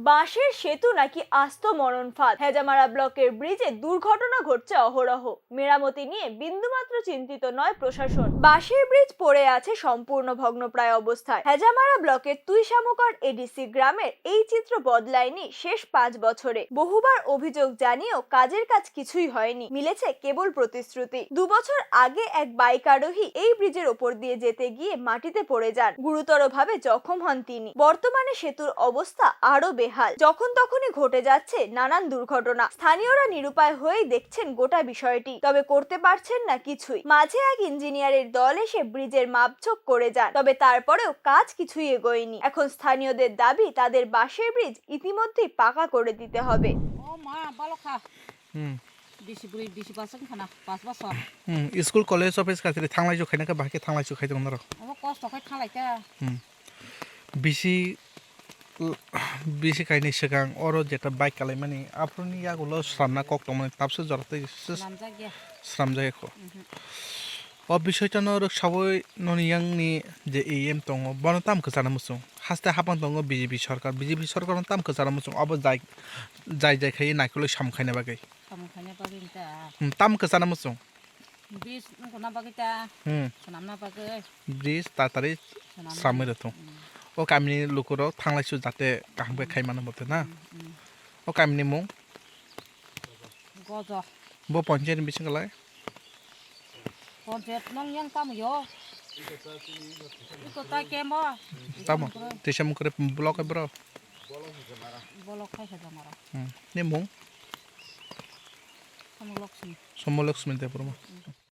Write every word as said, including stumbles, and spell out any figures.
বাঁশের সেতু নাকি আস্ত মরণ ফাঁদ? হেজামারা ব্লকের ব্রিজে দুর্ঘটনা ঘটছে অহরহ। মেরামতি নিয়ে বিন্দুমাত্র চিন্তিত নয় প্রশাসন। বাঁশের ব্রিজ পড়ে আছে সম্পূর্ণ ভগ্নপ্রায় অবস্থায়। হেজামারা ব্লকের তুইশামুকার এডিসি গ্রামের এই চিত্র বদলায়নি শেষ পাঁচ বছরে। বহুবার অভিযোগ জানিয়েও কাজের কাজ কিছুই হয়নি, মিলেছে কেবল প্রতিশ্রুতি। দু বছর আগে এক বাইক আরোহী এই ব্রিজের ওপর দিয়ে যেতে গিয়ে মাটিতে পড়ে যান, গুরুতরভাবে জখম হন তিনি। বর্তমানে সেতুর অবস্থা আরো বেহাল। যখন তখনই ঘটে যাচ্ছে নানান দুর্ঘটনা। স্থানীয়রা নিরুপায় হয়েই দেখছেন গোটা বিষয়টি, তবে করতে পারছেন না কিছুই। মাঝে এক ইঞ্জিনিয়ারের দল এসে ব্রিজের মাপঝোক করে যান, তবে তারপরেও কাজ কিছুই এগোয়নি। এখন স্থানীয়দের দাবি, তাদের বাঁশের ব্রিজ ইতিমধ্যেই পাকা করে দিতে হবে। O ma, balok kha. Hmm. Bisi bwrwi, bisi bwswk wngkha na, pas bosor. Hmm. School, college, office khatri thanglai jokhaina khe bahai khe thanglai jokhaitong norok. Obo kosto khai thanglai kha. Hmm. Bisi, bisi kainwi swkang oro jeta bike kalaimani, aphuruni yagulo sramna kok tongmani, tabse jora tei se Swnamjak ya. Sramjak ya kho. Mhm. O bisoi tano rwk sawi noni yang ni je E M tongo, bono tam kwchana muchung. Haste hapang tongo B J P sorkar, B J P sorkar no tam kwchana muchung. Obo jai, jai jai khai naikolwi samung khaina bagwi. Samung khaina bagwi ta. Hmm, tam kwchana muchung. Bridge wngkona bagwi ta. Hmm. Swnamna bagwi. Bridge tatari Swnamna sramwi bagwi. Rwthung. Hmm. O kamini lukurok thanglaisu jate kaham khe Hmm. Khai mano bote na. Hmm, hmm. O kamini mung? Gojo. Bo panchayat ni bisingo lai? Panchayat nong yang tamo yo? Iko tai kembo? Tamo? Tisa mukre block e bro? Bolok khai khe jangara. Hmm. Ni mung? Somo Lakshmi. Somo Lakshmi Debbarma. Hmm.